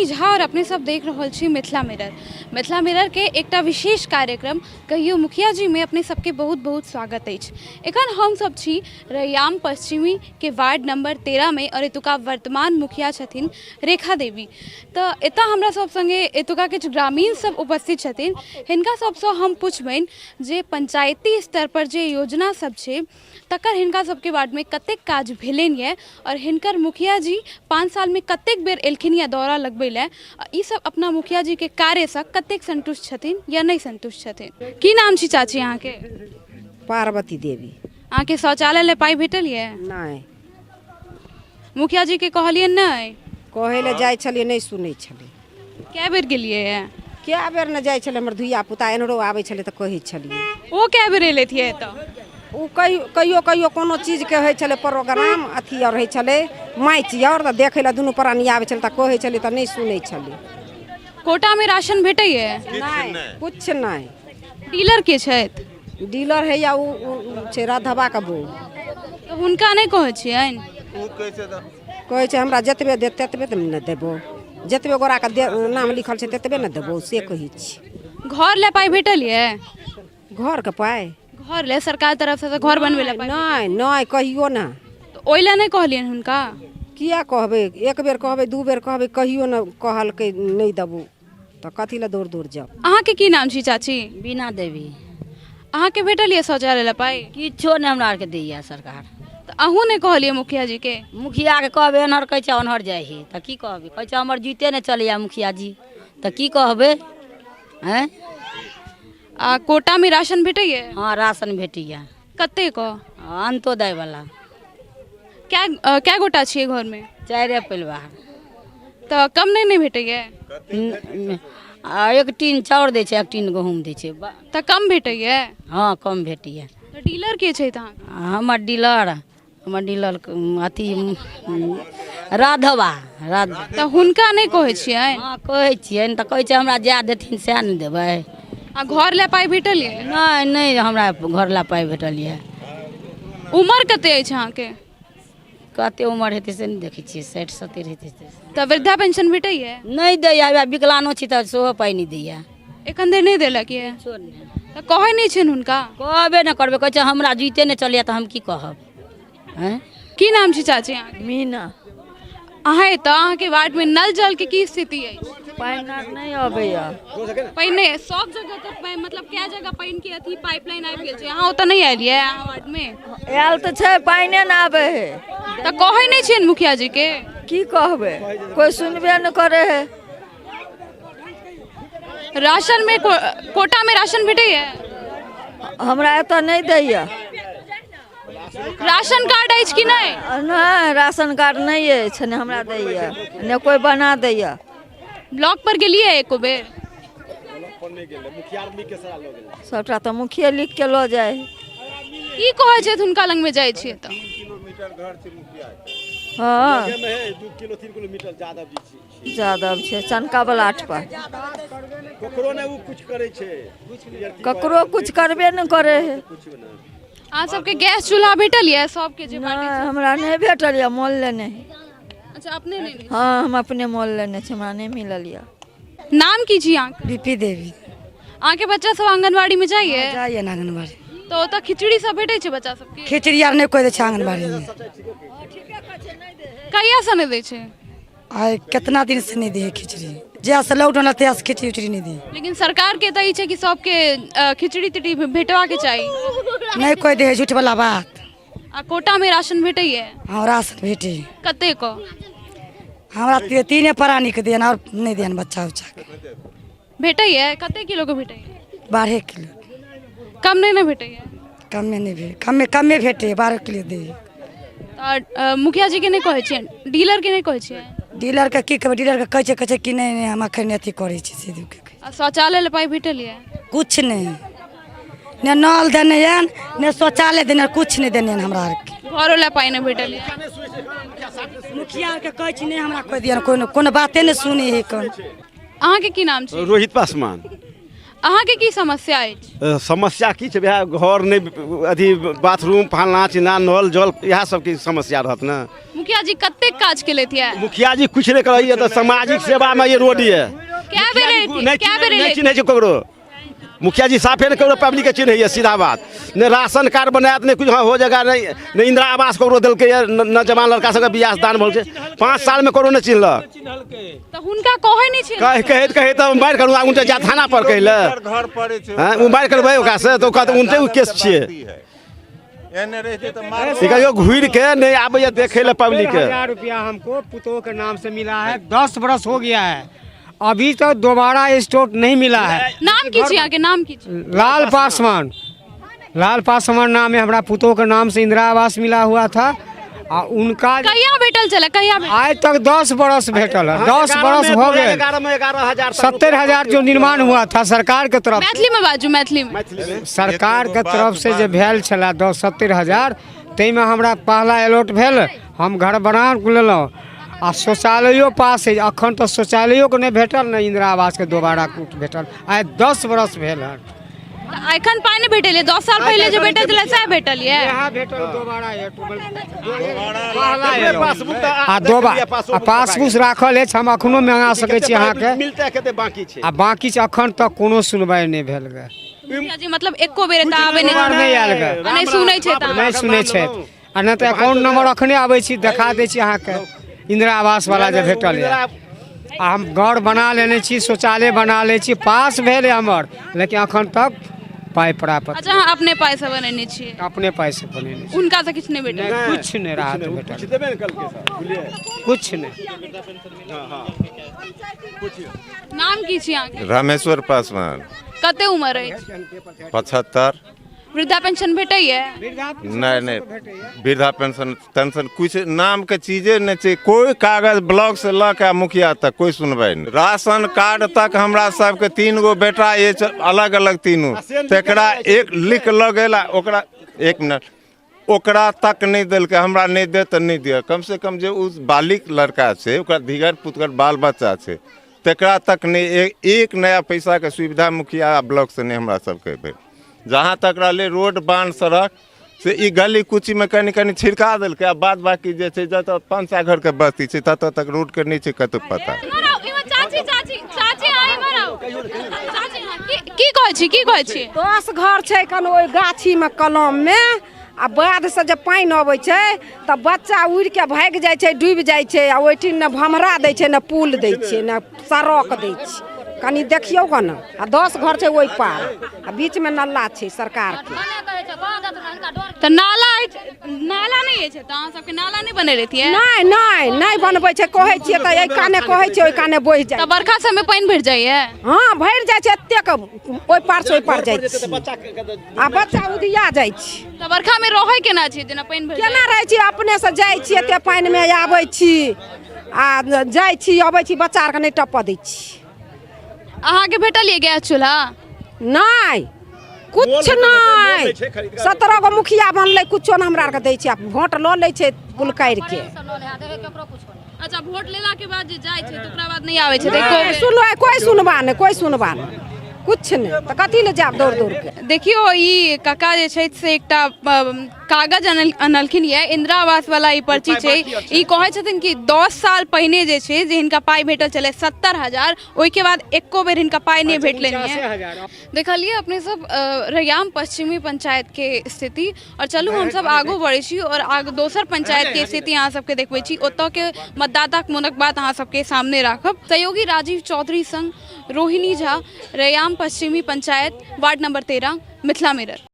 झा और अपने सब देख रहल छी मिथिला मिरर। मिथिला मिरर के एकटा विशेष कार्यक्रम कहियो मुखिया जी में अपने सबके बहुत बहुत स्वागत अछि। एखन हम सब छी रैयाम पश्चिमी के वार्ड नंबर 13 में और एतुका वर्तमान मुखिया छथिन रेखा देवी। तऽ एतऽ हमरा सब संगे एतुका किछु ग्रामीण सब उपस्थित छथिन, हिनका सबसँ हम पुछबनि जे पंचायती स्तर पर जे योजना सब छै तकर हिनका सबके वार्डमे कतेक काज भेलनि यऽ आओर हिनकर मुखिया जी 5 सालमे कतेक बेर एलखिन यऽ दौरा लगबै लए, आ ई सब अपना मुखिया जीके कार्यसँ कतेक संतुष्ट छथिन या नहि संतुष्ट छथिन। की नाम छी चाची अहाँके? पार्वती देवी। अहाँके शौचालय लए पाइ भेटल यऽ? नहि। मुखिया जीके कहलियनि नहि? कहै लए जाइ छलियै, नहि सुनै छलै। कए बेर गेलियै यऽ? कए बेर ने जाइ छलै, हमर धिया पुता एन्हरो आबै छलै तऽ कहै छलियै। ओ कए बेर एलथि यऽ एतऽ? ओ कहियो कहियो कहियो कोनो चीजके होइ छलै प्रोग्राम, अथी आर होइ छलै मैच आर, तऽ देखै लए दुनू प्राणी आबै छलै तऽ कहै छलियै तऽ नहि सुनै छलै। कोटामे राशन भेटैए? नहि, किछु नहि। डीलर के छथि? डीलर हैया ओ छै राधवाके बहू। तऽ हुनका नहि कहै छियनि? कहै छै हमरा जतबे देत ततबे तऽ ने देबो, जतबे गोराके दे नाम लिखल छै ततबे ने देबो, से कहै छी। घर लए पाइ भेटल यऽ? घरके पाइ? घर लए सरकार तरफसँ तऽ घर बनबै लए पाइ? नहि नहि, कहियो ने। तऽ ओहि लए नहि कहलियनि हुनका? किया कहबै, एक बेर कहबै, दू बेर कहबै, कहियो ने कहलकै नहि देबो, तऽ कथी लए दौड़ दौड़ जाउ। अहाँके की नाम छी चाची? बीना देवी। अहाँके भेटल यऽ शौचालय लए पाइ? किछो नहि हमरा आरके दैया सरकार। तऽ अहूँ नहि कहलियै मुखिया जीके? मुखियाके कहबै एन्हर कहै छै ओन्हर जाइ हइ, तऽ की कहबै? कहै छै हमर जुइते नहि चलैया मुखिया जी, तऽ की कहबै? आँय? आ कोटामे राशन भेटैया? हँ, राशन भेटैया। कते क? अंत्योदय वाला। कै गोटा छियै घरमे? 4 परिवार। तऽ कम नहि भेटैया? आ 1 टीन चाउर दै छै, 1 टीन गहूँम दै छै। तऽ कम भेटैया? हँ, कम भेटैया। तऽ डीलर के छै अहाँके? हमर डीलर अथी राधवा। तऽ हुनका नहि कहै छियै? हँ, कहै छियनि तऽ कहै छै हमरा जएह देथिन सएह ने देबै। आ घर लए पाइ भेटल यऽ? नहि नहि, हमरा घर लए पाइ भेटल यऽ। उमर कते अछि अहाँके? कते उमर हेतै से नहि देखै छियै, 60-70 हेतै। तऽ वृद्धा पेंशन भेटैया? नहि दैया, वएह विकलांगो छी तऽ सेहो पाइ नहि दैया। एखन धरि नहि देलक यऽ? तऽ कहै नहि छियनि हुनका? कहबे नहि करबै, कहै छै हमरा जुइते नहि चलैया तऽ हम की कहब? आँय? की नाम छी चाची अहाँके? मीना। अहाँ एतऽ अहाँके वार्डमे नल जलके की स्थिति अछि? पानि आर नहि अबैया। पानि सब जगह तऽ पानि, मतलब कै जगह पानिके अथी पाइपलाइन आबि गेल छै, अहाँ ओतऽ नहि आयल यऽ अहाँ वार्डमे? आयल तऽ छै, पानिए नहि आबै है। तऽ कहै नहि छियनि मुखिया जीके? की कहबै, कोइ सुनबे नहि करै है। राशनमे कोटामे राशन भेटैया? हमरा एतऽ नहि दैया। राशन कार्ड अछि कि नहि? नहि, राशन कार्ड नहि अछि, नहि हमरा दैया, नहि कोइ बना दैया। ब्लॉक पर गेलियै एको बेर? सबटा तऽ मुखिये लिख के लऽ जाइ है। की कहै छथि हुनका लगमे जाइ छियै तऽ? हँ, जादव छै चनका बला आठ पर। ककरो नहि ओ कुछ करै छै, ककरो कुछ करबे नहि करै है। अहाँ सबके गैस चूल्हा भेटल यऽ सबके जे बाँटै नहि, हमरा नहि भेटल यऽ, मोल लेने है। अच्छा, अपने नहि? हँ, हम अपने मोल लेने छी, हमरा नहि मिलल यऽ। नाम की छी अहाँके? बीपी देवी। अहाँके बच्चा सब आंगनबाड़ी में जाइए? जाइए ने आंगनबाड़ी। तऽ ओतऽ खिचड़ी सब भेटै छै बच्चा सबके? खिचड़ी आर नहि कोइ दै छै आंगनबाड़ी में। कहिया से नहि दै छै? आइ कितना दिन से नहि दै है खिचड़ी, जहिया से लॉकडाउन तहिया से खिचड़ी उचड़ी नहि दै। लेकिन सरकार के तऽ ई छै कि सबके खिचड़ी तिचड़ी भेटबाके चाही। नहि कोइ दै है, झूठ वाला बात। आ कोटा में राशन भेटैए? हँ, राशन भेटै। कते क? हमरा तीने प्राणी के देन, और नहि देन बच्चा उच्चा के। भेटैए? कते किलो के भेटैए? 12 किलो। कम नहि ने भेटैए? कमे नहि भेट, कमे कमे भेटैए, 12 किलो दै। तऽ मुखिया जी के नहि कहै छियनि, डीलर के नहि कहै छियै? डीलर के की कहबै, डीलर के कहै छै, कहै छै कि नहि नहि हम एखन अथी करै छी से दुख। आ शौचालय लए पाइ भेटल यऽ? कुछ नहि, ने नल देने हन, ने शौचालय देने, कुछ नहि देने हन हमरा आरके। घरो लए पाइ नहि भेटल यऽ? मुखिया आरके कहै छी नहि हमरा कोइ दिअ, कोनो कोनो बाते नहि सुनै है कोन। अहाँके की नाम छै? रोहित पासवान। अहाँके की समस्या अछि? समस्या की छै भैया, घर नहि, अथी बाथरूम फलना चिलना नल जल इएह सबके समस्या रहत ने। मुखिया जी कतेक काज केलथि यऽ? मुखिया जी कुछ नहि करैया तऽ सामाजिक सेवामे ये रोड ये। कए बेर एलथि? नहि कए बेर नहि एलथि? चिन्है छै ककरो मुखिया जी, साफे नहि ककरो पब्लिकके चिन्हैया, सीधा बात। नहि राशन कार्ड बनायत, नहि कुछ, हाँ हो जाएगा, नहि नहि इंदिरा आवास ककरो देलकैया, नौजवान लड़का सबके बियाह दान भऽ छै। 5 सालमे ककरो नहि चिन्हलक। तऽ हुनका कहै नहि छै? कह कहैत कहैत तऽ मारि करू, उनटे जा थाना पर कहै लए। घर पड़ै छै। हँ, ओ मारि करबै ओकरासँ तऽ ओ कहत उनटे ओ केस छियै। एने रहितै तऽ मार से कहियो घुरि के नहि आबैया देखै लए पब्लिक के। 1000 रुपया हमको पुतोह के नाम से मिला है, 10 बरस हो गया है, अभी तक दोबारा स्टोर नहीं मिला है। नाम की छी अहाँके? नाम की छी? लाल पासवान, लाल पासवान नाम है हमरा। पुतोह के नाम से इंदिरा आवास मिला हुआ था आ उनका कहिया भेटल छलै? कहिया भेटल? आज तक 10 बरस भेटल है, 10 बरस हो गए। 11 में 11,000। 70,000 जो निर्माण हुआ था सरकार के तरफ से, मैथिली में बाजू, मैथिली में। सरकार के तरफ से जे भेल छलै 10 70,000, ताहिमे हमरा पहला अलॉट भेल, हम घर बना लेलहुँ आ शौचालयो पास है। अखन तऽ शौचालयोके नहि भेटल, नहि इंदिरा आवासके दोबारा कुछ भेटल। आइ 10 बरस भेल हन। तऽ एखन पाइ नहि भेटल यऽ? 10 साल पहिले जे भेटल छलै सएह भेटल यऽ? इएह भेटल दोबारा, आ दोबारा आ पासबुक राखल अछि, हम अखनो मंगा सकै छी अहाँके। मिलते कते बाकी छै? आ बाकी छै, अखन तक कोनो सुनवाइ नहि भेल गे। मुखिया जी मतलब एको बेर एतऽ आबै नहि? नहि आयल गे। आ नहि सुनै छै तऽ? नहि सुनै छथि, आ नहि तऽ अकाउंट नंबर अखने आबै छी, देखा दै छी अहाँके, इंदिरा आवास वाला जे भेटल यऽ। आ हम घर बना लेने छी, शौचालय बना लै छी, पास भेल हमर, लेकिन अखन तक पाइ प्राप्त। अच्छा, अहाँ अपने पाइसँ बनेने छियै? अपने पाइसँ बनेने छी। हुनकासँ किछु नहि भेटल? नहि, किछु नहि राहत भेटल। किछु देबे ने कलकै सर, बुझलियै? किछु नहि। नाम की छी अहाँके? रामेश्वर पासवान। कते उमर अछि? 75। वृद्धा पेंशन भेटैया? नहि नहि, वृद्धा पेंशन तेंशन कुछ नामके चीजे नहि छै। कोइ कागज ब्लॉक से लऽ के मुखिया तक कोइ सुनवाइ नहि। राशन कार्ड तक हमरा सबके 3 गो बेटा अछि, अलग अलग तीनू, तकरा एक लिख लऽ गेल आ ओकरा, एक मिनट, ओकरा तक नहि देलकै। हमरा नहि दे तऽ नहि दिअ, कम से कम जे ओ बालिक लड़का छै, ओकरा धिगर पुतगर बाल बच्चा छै, तकरा तक नहि एक नया पैसाके सुविधा मुखिया आ ब्लॉक से नहि हमरा सबके भेल। जहाँ तक रहलै रोड बान्ह सड़क से ई गली कूचीमे कनि कनि छिड़का देलकै, आ बाद बाकी जे छै जतऽ 500 घरके बस्ती छै ततऽ तक रोडके नहि छै कतहु पता। इम्हर आउ, इम्हर चाची, चाची, चाची, अहाँ इम्हर आउ। चाची, अहाँ की कहै छी, की कहै छी? 10 घर छै कन ओहि गाछीमे कलममे, आ बाधसँ जे पानि अबै छै तऽ बच्चा उड़िके भागि जाइ छै, डूबि जाइ छै। आ ओहिठिन ने भमरा दै छै, ने पुल दै छै, ने सड़क दै छै। कनि देखियौ गऽ ने। आ 10 घर छै ओहि पार, आ बीचमे नल्ला छै सरकारके। तऽ नाला अछि? नाला नहि अछि तऽ अहाँ सबके नाला नहि बने रहितियै? नहि नहि, नहि बनबै छै। कहै छियै तऽ एहि काने कहै छियै, ओहि काने बहि जाइ। तऽ बरखा सबमे पानि भरि जाइया? हँ, भरि जाइ छै एतेक, ओहि पारसँ ओहि पार जाइ छै आ बच्चा उधिया जाइ छै। तऽ बरखामे रहै केना छै, जेना पानि भरि? केना रहै छी? अपनेसँ जाइ छी, एते पानिमे आबै छी आ जाइ छी अबै छी, बच्चा आरके नहि टपऽ दै छी। अहाँके भेटल यऽ गैस चूल्हा? नहि, कुछ नहि। 17 गो मुखिया बनलै, कुछो नहि हमरा आरके दै छै, आ भोट लऽ लै छै पुलकारि के। अच्छा, वोट लेला के बाद जे जाइ छै तऽ ओकरा बाद नहि आबै छै तऽ एको बेर? सुनवाइ, कोइ सुनबा नहि, कोइ सुनबा नहि, कुछ नहि, तऽ कथी लए जायब दौड़ दौड़ के? देखियौ, ई काका जे छथि से एकटा कागज अनलखिन यऽ, इंदिरा आवास वाला ई पर्ची छै। ई कहै छथिन कि 10 साल पहिने जे छै जे हिनका पाइ भेटल छलै 70,000, ओहिके बाद एको बेर हिनका पाइ नहि भेटलनि यऽ। देखलियै अपने सब रैयाम पश्चिमी पंचायत के स्थिति, और चलू हमसब आगू बढ़ै छी और आगू दोसर पंचायत के स्थिति अहाँ सबके देखबै छी, ओतऽ के मतदाताक मोनक बात अहाँ सबके सामने राखब। सहयोगी राजीव चौधरी संग रोहिणी झा, रैयाम पश्चिमी panchayat, ward number 13, Mithila mirror.